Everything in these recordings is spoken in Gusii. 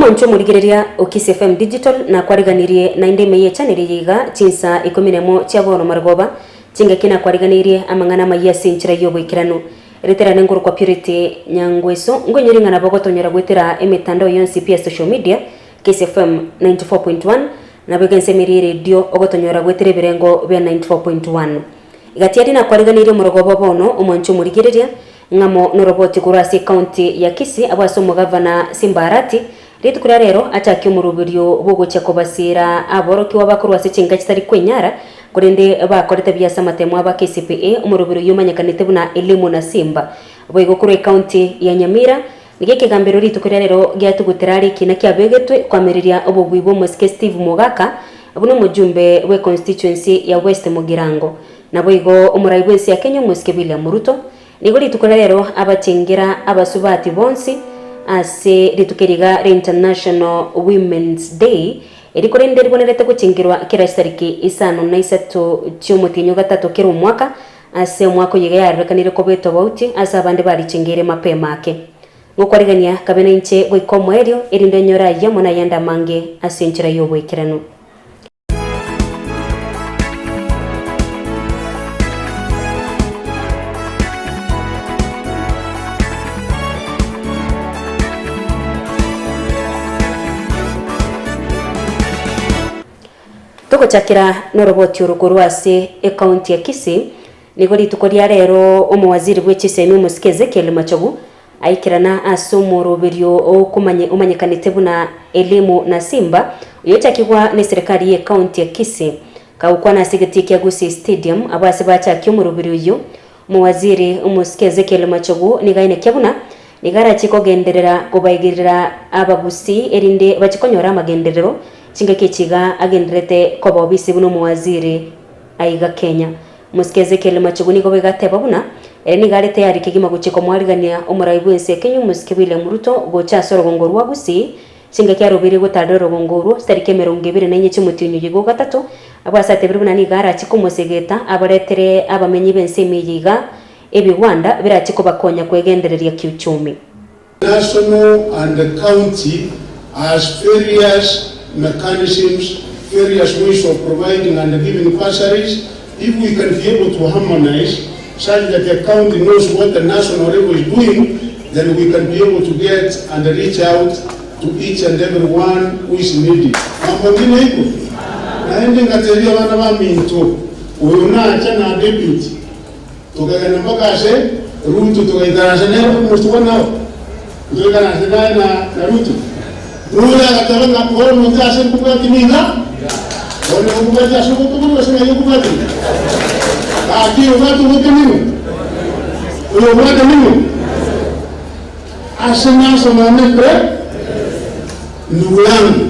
Omonche omorigereria o Kisii FM Digital nakwariganirie naende ime y'echaneli eye iga chinsa ikomi nemo chia bono marogoba, chingaki nakwariganeirie amang'ana amayia ase enchera y'oboikeranu. Riterane nkorokwa Purity Nyangweso, nkoinyore ng'a nabo ogotonyora goetera emetandao yonsi pi ya social media, Kisii FM 94.1, nabo iga ensemo eria y'eredio ogotonyora goetera ebirengo bia 94.1. Gati aria nakwariganeirie omorogoba bono omwanche omorigereria, Ng'amo noroboti korwa ase ecounty ya Kisii abwo ase omogavana Simba Arati, rituko ria rero achakie omoroberio bw'ogochia kobasiira aborokigwa bakorwa ase chinka chitari kwenyara korende bakorete buya ase amatemo abo a KCPE, omoroberio oyio omanyekanete buna Elimu na Simba. Boigo korwa ecounty ya Nyamira, nigo ekegambero rituko ria rero giatugutera are ekina kiabegetwe koamereria obobui bw'omosike Steve Mogaka buna omojumbe bwe constituency ya West Mugirango. Naboigo omorai bw'ense ya Kenya omosike William Ruto Nigo rituko ria rero abachengera abasubati bonsi ase rituko eri iga ria International Women's Day, eri korende ribonerete gochengerwa kera chitariki isano na isato chi'omotienyi o gatato kera omwaka, ase omwaka oyo iga yarorekanire koba etobauti ase abande barichengeire mapema ake. Ngokwarigania kabe nainche goika omoerio, erinde onyore ayio amo nayande amange ase enchera y'oboikeranu. Togochakera noroboti oro korwa ase ecounty ya Kisii, nigo rituko ria rero omowaziri bwe chisemi omosike Ezekiel Machogu Aikerana ase omoroberio okomanye omanyekanete buna Elimu na Simba, oyochakigwa neserekari ye county ya Kisii. Kagokwana ase egetii kia Gusii Stadium abwo ase bachakia omoroberio oyio, omowaziri omosike Ezekiel Machogu nigo ainekia buna nigo arachie kogenderera kobaigerera abagusii erinde bachie konyora amagenderero chingaki echi iga agendererete koba obisi buna omowaziri aiga Kenya. Omosike Ezekiel Machogu nigo boigo ateba buna ere nigo are tayari kegima gochia komoarigania omorai bw'ense ya Kenya omosike William Ruto gocha ase orogongo rwa Gusii chingaki arobeire gotarera orogongo orwo chitariki emerongo ebere na enye chi'omotienyi oyo iga ogatato abwo ase atebire buna nigo arachie komosegeta abaretere abamenyi b'ense ime eye iga ebigwanda birachie kobakonya kwegendereria kiuchumi. National and the county has various mechanisms, various ways of providing and giving bursaries, if we can be able to harmonise such that the county knows what the national level is doing, then we can be able to get and reach out to each and every one who is needy. Mambo ngina iko? Naende ngatebia abana baminto, oyo nacha na deputy, Tokagenda mpaka ase Rutu, togaikaransa nere omosubwa nao, ntoikaranse naye na na Rutu. Rutu agateba ng'a bono inche ase nkobwati niga, bono nigo nkobwati ase ogotomerwa gose ng'ai okobwati? Gaki oyobwate ogotomerwa, oyobwate ning'o? Ase nasoma one pre, ndugu yangu,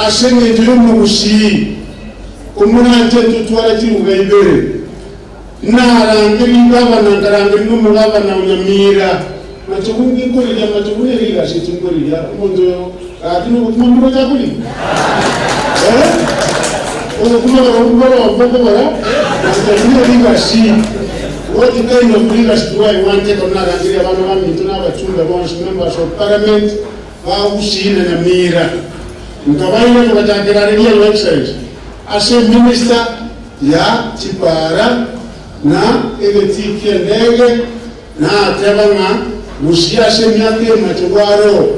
ase eng'encho y'omogusii, komoranche ntotware chiruga ibere. Narangerie gavana, nkarangeria nomogavana o Nyamira, Machogu nkorigia, Machogu nere rigasi nkorigia, omonto oyo gaki nobokima mboroche akorigia? Eh? Obokima barobwo mborombe okobora, Machogu nere rigasi. What kind of legacy do I want ekero narangeria abana baminto na abachumbe bonsi, members of parliament, ba Gusii na Nyamira, nkabaira togachakera riria Your Excellency, ase eminister ya chipaara na egetii ki'endege, na ateba ng'a gochia ase emiaka emache bwaroo,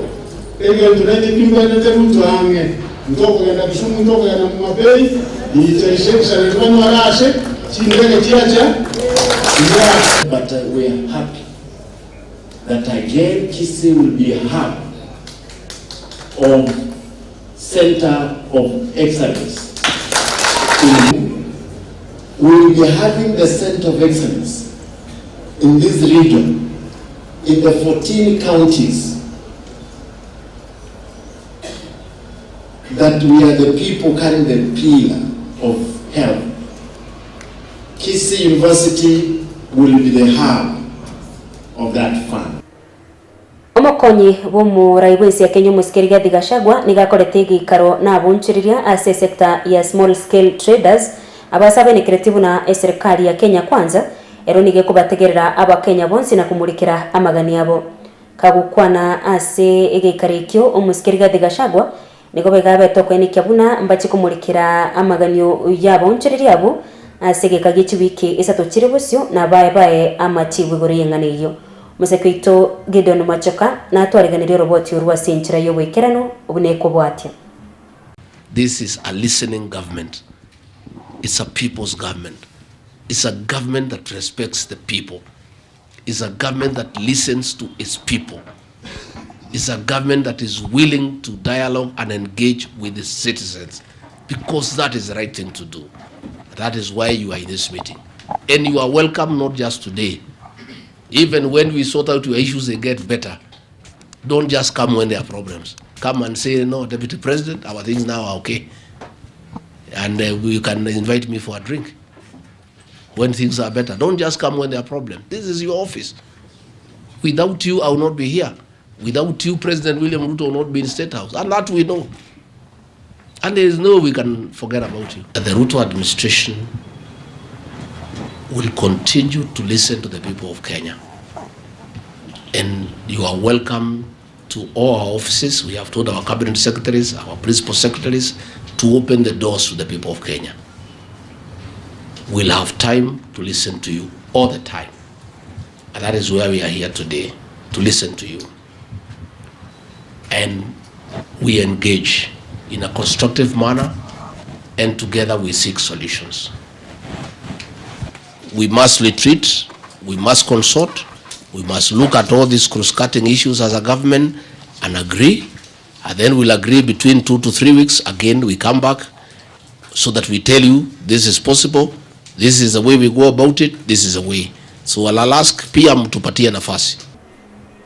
egento nainche timbwenerete Ruto ang'e, ntokogenda Kisumu, ntokogenda Homa Bay, inche His Excellency banyore ase chindege chiacha igaa. But we are happy that again Kisii will be a hub of Centre of Excellence in We will be having the Centre of Excellence in this region, in the 14 counties that we are the people carrying the pillar of health. Kisii University will be the hub of that fund. Omokonyi bw'omorai bw'ense ya Kenya omosike Rigathi Gachagua nigo akorete egeikaro na abonchoreria ase esector ya small scale traders abo ase abenekeretie buna eserekari ya Kenya Kwanza ero nigo ekobategerera abakenya bonsi na komorekera amagani abo. Kagokwana ase egeikaro ekio, omosike Rigathi Gachagua nigo boigo abete okoenekia buna mbache komorekera amaganio y'abaonchoreria abwo ase egeka gie chiwiki isato chire bosio na bae bae amachibu igoro y'eng'ana eyio. Omosike oito Gideon Machoka natwariganirie oroboti orwo ase enchera y'oboikeranu buna ekobwatia. This is a listening government, it's a people's government, it's a government that respects the people, it's a government that listens to its people, it's a government that is willing to dialogue and engage with the citizens because that is the right thing to do. That is why you are in this meeting. And you are welcome not just today. Even when we sort out your issues, they get better. Don't just come when there are problems. Come and say, no, Deputy President, our things now are okay. And you can invite me for a drink when things are better. Don't just come when there are problems. This is your office. Without you, I will not be here. Without you, President William Ruto will not be in State House. And that we know. And there is no we can forget about you. The Ruto administration will continue to listen to the people of Kenya. And you are welcome to all our offices. We have told our cabinet secretaries, our principal secretaries, to open the doors to the people of Kenya. We'll have time to listen to you all the time. And that is where we are here today, to listen to you. And we engage in a constructive manner, and together we seek solutions. We must retreat, we must consult, we must look at all these cross-cutting issues as a government and agree. And then we'll agree between 2 to 3 weeks. Again, we come back so that we tell you this is possible, this is the way we go about it, this is the way. So I'll ask pia mtupatie nafasi.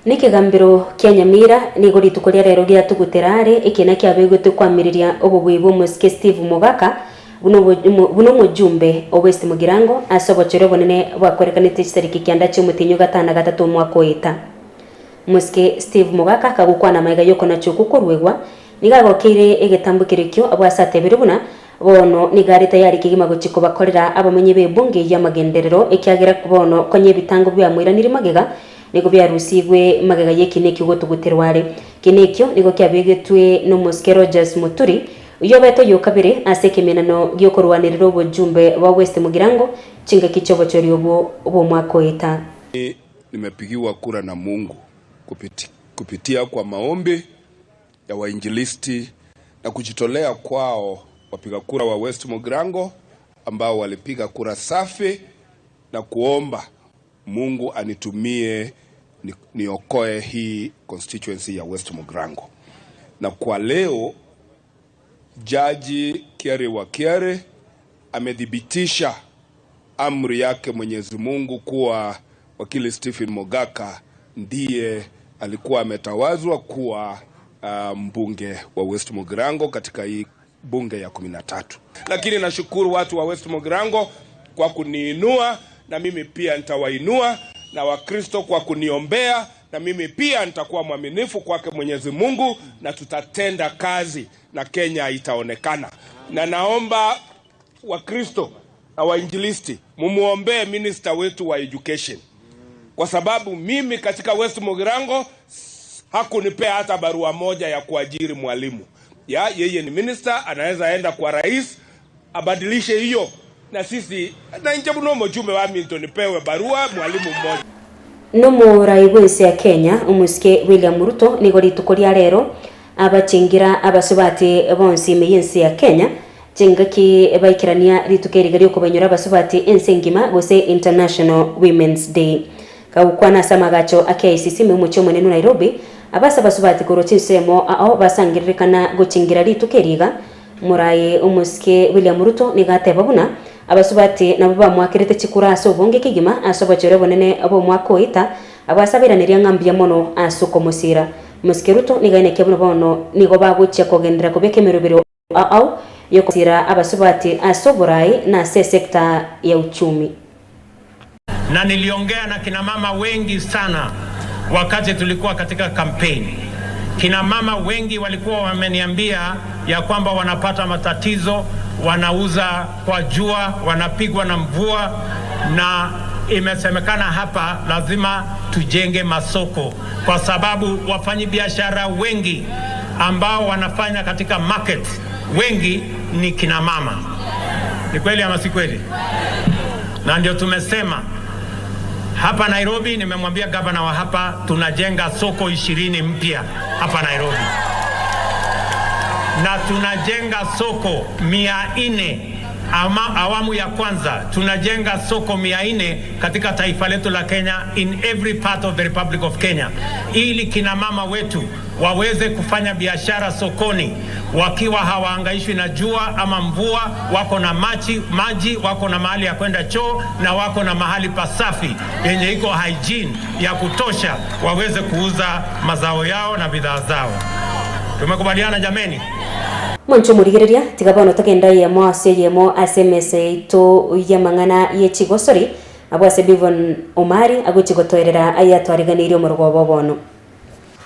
Nekegambero kia Nyamira nigo rituko ria rero giatugutera are ekiina kiabegetwe kwamireria obobui bw'omosike Steve Mogaka buna buna omojumbe o West Mugirango ase obochore obonene bwakorekanete chitariki kianda chi'omotienyi o gatano na gatato omwaka oeta. Omosike Steve Mogaka akagokwana amaiga y'okonacha okwo koruegwa nigo agokeire egetambo kerekio abwo ase atebire buna bono nigo are tayari kegima gochia kobakorera abamenyi b'ebunge eyio amagenderero ekiagera bono konya ebitango biamoiranirie magega nigo biarusigwe magega y'ekina ekio gotuguterwa are. Ekina ekio nigo kiabegetwe n'omosike Rogers Muturi, oyio obete oyokabere ase ekemenano gi'okorwanerera obojumbe bwa West Mugirango chingaki chi'obochori obwo bw'omwaka oeta. Nimepigiwa kura na Mungu kupiti, kupitia kwa maombi ya wainjilisti na kujitolea kwao wapiga kura wa West Mugirango ambao walipiga kura safi na kuomba Mungu anitumie niokoe hii constituency ya West Mugirango. Na kwa leo Jaji Kiare wa Kiare amethibitisha amri yake Mwenyezi Mungu kuwa wakili Stephen Mogaka ndiye alikuwa ametawazwa kuwa mbunge wa West Mugirango katika hii bunge ya 13. Lakini nashukuru watu wa West Mugirango kwa kuniinua, na mimi pia nitawainua, na Wakristo kwa kuniombea, na mimi pia nitakuwa mwaminifu kwake Mwenyezi Mungu, na tutatenda kazi na Kenya itaonekana. Na naomba Wakristo na wainjilisti mumuombee minister wetu wa education, kwa sababu mimi katika West Mugirango hakunipea hata barua moja ya kuajiri mwalimu. Ya, yeye ni minister, anaweza enda kwa rais abadilishe hiyo, na sisi na nje buno mojume wa Milton nipewe barua mwalimu mmoja. Nomorai bw'ense ya Kenya omosike William Ruto nigo rituko ria rero abachengira abasubati bonsi ime y'ense ya Kenya chingaki baikerania rituko eriga riokobainyora abasubati ense engima gose International Women's Day. Kagokwana ase amagacho a KICC ime omochie omonene o Nairobi abase abasubati korwa chinsemo ao basangererekana gochengira rituko eriga Morayi omosike William Ruto nigo ateba buna abasubati nabwo bamoakerete chikura ase obonge kegima ase obochore obonene bw'omwaka oeta, abwo ase abairaneria ng'a mbuya mono ase okomosira. Omosike Ruto nigo ainekia buna bono nigo bagochia kogenderera kobeka emerobero ao y'okosira abasubati ase oborai na ase esecta ya uchumi. Na niliongea na kina mama wengi sana wakati tulikuwa katika kampeni. Kina mama wengi walikuwa wameniambia ya kwamba wanapata matatizo, wanauza kwa jua, wanapigwa na mvua, na Imesemekana hapa lazima tujenge masoko, kwa sababu wafanyabiashara wengi ambao wanafanya katika market wengi ni kina mama. Ni kweli ama si kweli? Na ndio tumesema hapa Nairobi, nimemwambia gavana wa hapa tunajenga soko 20 mpya hapa Nairobi, na tunajenga soko 400 ama awamu ya kwanza tunajenga soko 400 katika taifa letu la Kenya, in every part of the Republic of Kenya, ili kina mama wetu waweze kufanya biashara sokoni wakiwa hawaangaishwi na jua ama mvua, wako na maji, maji wako na mahali ya kwenda choo na wako na mahali pasafi yenye iko hygiene ya kutosha, waweze kuuza mazao yao na bidhaa zao. Tumekubaliana jameni? Mwancho omorigereria, tiga bono togenda eyemo ase eyemo ase emesa yaito y'amang'ana ye chigosori, abwo ase Bivon Omari agochia gotoerera ayatwariganeirie omorogoba o bono.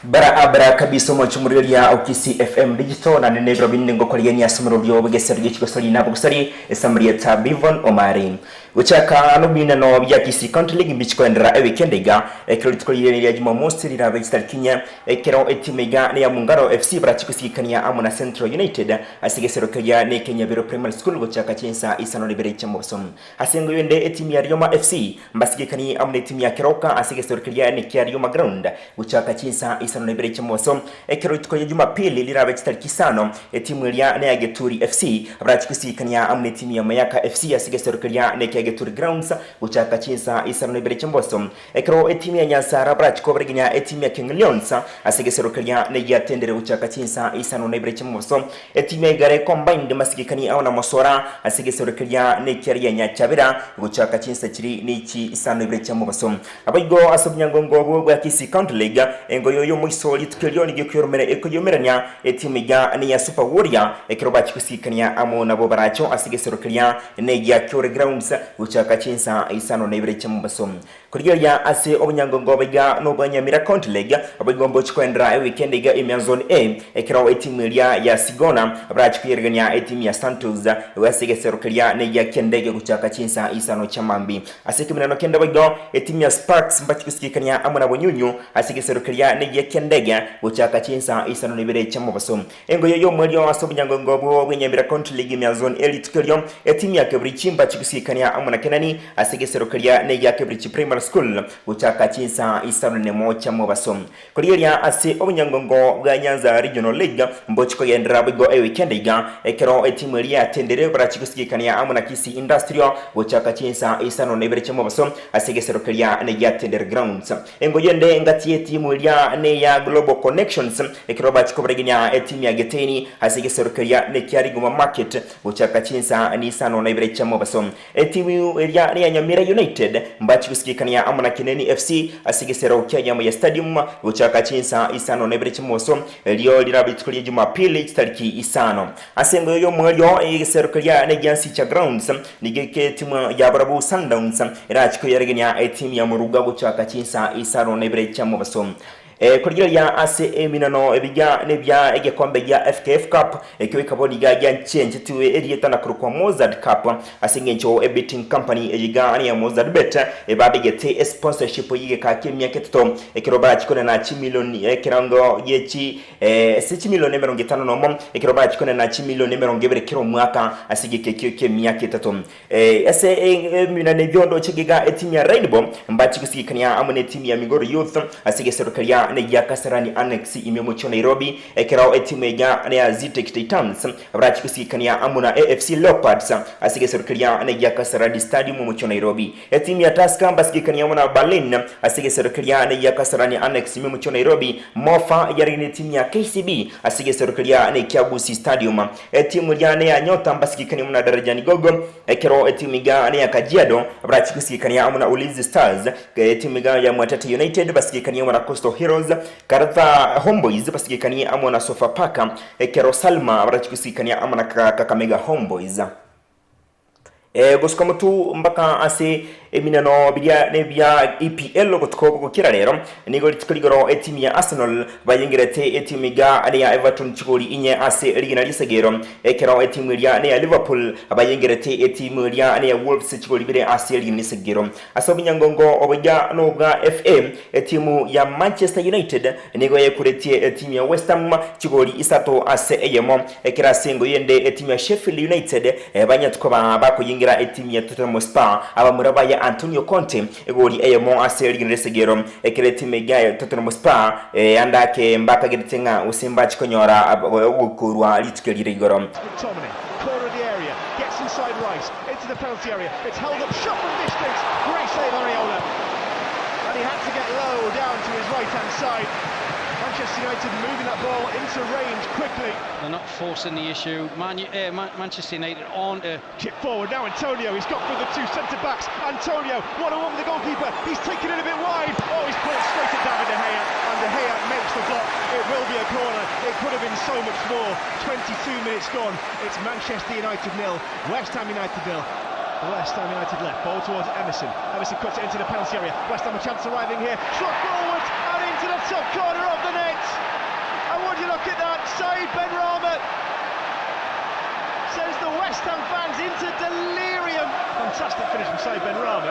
Bara abara kabisa omwancho omorigereria o Kisii FM Digital naende nebiro binde ngokorigenia ase omororio bw'egesero gie chigosori na abagosori esamarieta Bivon Omari. Gochaka nobinano bia Kisii County League mbichi koenderera ewikendi iga ekero rituko riria ria Jumamosi rirabe chitariki inye ekero etimu iga neya Mungaro FC barachi gosigikania amo na Central United ase egesero keria ne Kenyabero Primary School gochaka chinsa isano na ibere chia mobaso. Ase engo yonde etimu ya Rioma FC mbasigikanie amo na etimu ya Keroka ase egesero keria ne kia Rioma Ground gochaka chinsa isano na ibere chia mobaso. Ekero rituko ria Jumapili rirabe chitariki isano, etimu eria neya Geturi FC barachi gosigikania amo netimu ya Mayaka FC ase egesero keria nekia Geturi Grounds gochaka chinsa isano na ibere chia mobaso. Ekero etimu ya Nyansara barachi kobaregenia etimu ya King Lions ase egesero keria negiatendire gochaka chinsa isano na ibere chia mobaso. Etimu ya Igare Combined masigikani ao na Mosora ase egesero keria nekia ria Nyachabera gochaka chinsa chiri nechi isano ibere chia mobaso. Naboigo ase obonyangongo obwo bwa Kisii County League, engoyo y'omoiso rituko erio nigo ekoyomerania etimu eria neya Super Warrior ekero bachia gosigikania amo nabo baracho ase egesero keria negia Kyore Grounds gochaka chinsa isano na ibere chia mobaso. Korigereria ase obonyangongo obo iga nobwa Nyamira County League, boigo mbochi koenderera ewikendi iga ime ya Zone A ekero etimu eria ya Sigona barachi koyeregania etimu ya Santos ase egesero keria negia kiendege gochaka chinsa isano chia mambia. Ase ekemenano kende boigo, etimu ya Sparks mbachi gosigikania amo na Bonyunyu ase egesero keria negia ki'endege gochaka chinsa isano na ibere chi'omobaso. Engoyo y'omoerio ase obonyangongo obwo bw'Enyamira County League ime ya Zone A rituko erio, etimu ya Kebirichi mbachi gosigikania amo na Kenani ase egesero keria negia Kebirichi Primary School gochaka chinsa isano nemo chi'omobaso. Korigereria ase obonyangongo bwa Nyanza Regional League mbochi kogenderera boigo ewikendi iga, ekero etimu eria yatendire barachi gosigikania amo na Kisii Industrial gochaka chinsa isano na ibere chiamobaso ase egesero keria negiatendire Grounds. Engoyo ende engati yetimu eria neya Global Connections ekero bachi kobaregenia etimu ya Geteini ase egesero keria nekia Rigoma Market gochaka chinsa nisano na ibere chiamobaso. Etimu eria neya Nyamira United mbachi gosigikania amo na Kineni FC ase egesero kia Nyamoya Stadium gochaka chinsa isano na ibere chi'omobaso erio rirabe rituko ria Jumapili chitariki isano. Ase engoyo y'omoerio egesero keria negia Nsicha Grounds nigo eke etimu ya barabwo Sundowns erachi koyeregenia etimu ya Moruga gochaka chinsa isano na ibere chi'omobaso. Korigereria ase eminano ebiya nebia egekombe gia FKF Cup, ekio ekaba niga gianchenchetiwe erieta na korokwa Mozzart Cup ase engencho ebetting company eye iga neya Mozzart Bet ebabegete esponsorship y'egeka ki'emiaka etato ekero barachie konena chimilion ekerango giechi ase chimilion emerongo etano nomo ekero barachie konena chimilion emerongo ebere kera omwaka ase egeka ekio ki'emiaka etato. Ase eminano eyio ndoche iga etimu ya Rainbow mbache gosigikania amo netimu ya Migori Youth ase egesero keria negia Kasarani Annex ime omochie o Nairobi, ekero etimu eria neya Zetech Titans barache gosigikania amo na AFC Leopards ase egesero keria negia Kasarani Stadium omochie o Nairobi. Etimu ya Tusker mbasigikanie amo na Berlin ase egesero keria negia Kasarani Annex ime omochie o Nairobi, Mofa yarenge netimu ya KCB ase egesero keria nekia Gusii Stadium. Etimu eria neya Nyota mbasigikanie amo na Darajani Gogo, ekero etimu iga neya Kajiado barachie gosigikania amo na Ulinzi Stars, etimu iga ya Mwatate United basigikanie amo na Coastal Heroes, Karatha Homeboyz basigikanie amo na Sofapaka, ekero Salma barachie gosigikania amo na Kakamega Homeboyz. Gosuka motu mpaka ase eminano biria nebia EPL obotuko bogokira rero, nigo rituko rigoro etimu ya Arsenal bayengerete etimu iga neya Everton chigori inye ase rigena ri'esegero, ekero etimu eria neya Liverpool bayengerete etimu eria neya Wolves chigori ibere ase rigena ri'esegero. Ase obonyangongo obo iga nobwa FA, etimu ya Manchester United nigo yekuretie etimu ya West Ham chigori isato ase eyemo, ekero ase engo yende etimu ya Sheffield United banyete koba bakoyingera etimu ya Tottenham Hotspur abamura baye Antonio Conte egori eyemo ase rigena ri'esegero, ekero etimu eria ya Tottenham Hotspur andake mbakagerete ng'a gose mbache konyora ogokorwa rituko erio rigoro. McTominay, corner of the area, gets inside Rice, into the penalty area, it's held up, shot from distance, great save Areola, and he had to get low down to his right hand side. Manchester United moving that ball into range quickly. They're not forcing the issue. Man, uh, Man Manchester United on to chip forward now. Antonio, he's got through the two centre backs. Antonio, one on one with the goalkeeper. He's taken it a bit wide. Oh, he's put it straight at David De Gea, and De Gea makes the block. It will be a corner. It could have been so much more. 22 minutes gone. It's Manchester United nil, West Ham United nil. West Ham United left, ball towards Emerson. Emerson cuts it into the penalty area. West Ham a chance arriving here. Shot forward and into the top corner of the net. And would you look at that? Said Benrahma sends the West Ham fans into delirium. Fantastic finish from Said Benrahma.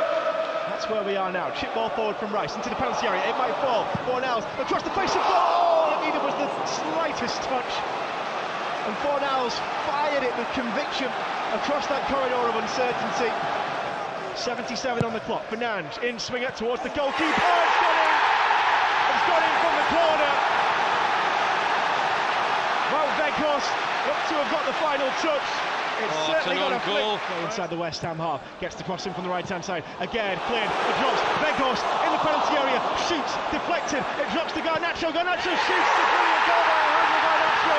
That's where we are now. Chip ball forward from Rice into the penalty area. It might fall. Fornals across the face of goal. All it needed was the slightest touch. And Fornals fired it with conviction across that corridor of uncertainty. 77 on the clock. Fernandes in swinger towards the goalkeeper. It's gone in. It's gone in from the corner. Wout Weghorst looked to have got the final touch. It's Oh, certainly it's an got a own flick. goal. Inside the West Ham half, gets the cross in from the right hand side. Again, cleared. It drops. Weghorst in the penalty area, shoots, deflected. It drops to Garnacho. Garnacho shoots. The brilliant goal by Alejandro Garnacho.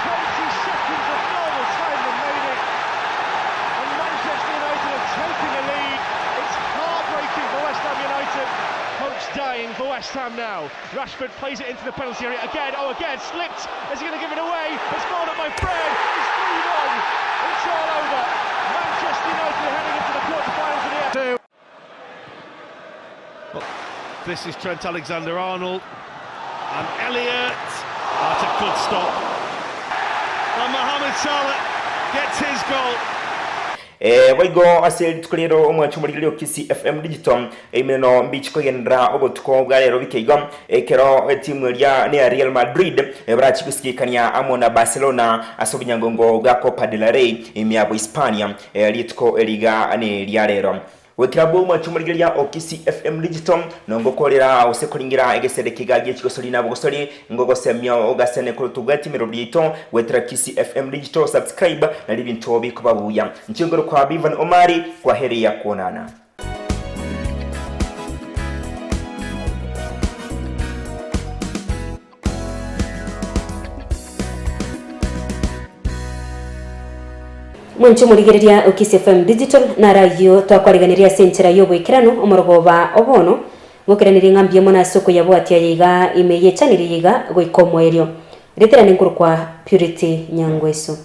20 seconds of normal time remaining. And Manchester United have taken the lead. It's heartbreaking for West Ham United. Hope's dying for West Ham now. Rashford plays it into the penalty area again. Oh, again, slipped. Is he going to give it away? It's fallen up by Fred. It's 3 1. It's all over. Manchester United are heading into the quarterfinals of the FA. This is Trent Alexander-Arnold and Elliott. That's a good stop. And Mohamed Salah gets his goal. Boigo ase rituko riero omwancho omorigereria o Kisii FM Digital emeneno mbichi kogenderera obotuko bwa rero bike igo ekero etimu eria neya Real Madrid barachie gosigikania amo na Barcelona ase obonyangongo bwa Copa del Rey ime ya Bohispania rituko eriga neria rero. Goikera abwo omwancho omorigereria o Kisii FM Digital nongokorera gose koringera egesende kiga gie chigosori na bogosori ngogosemia ogasene korwa tobwati emeroberi yaito goetera Kisii FM Digital subscribe nari ebinto bikoba buya. Inche ngorokwa Bevan Omari kwaheria kwonana. Mwanche omorigereria o Kisii FM Digital, naro ayio twakwariganirie ase enchera y'oboikeranu omorogoba o bono, ngokeranirie ng'a mbuya mono ase okoyabwatia aya iga ime ye channel eye iga goika omoerio. Riterane nkorokwa Purity Nyangweso.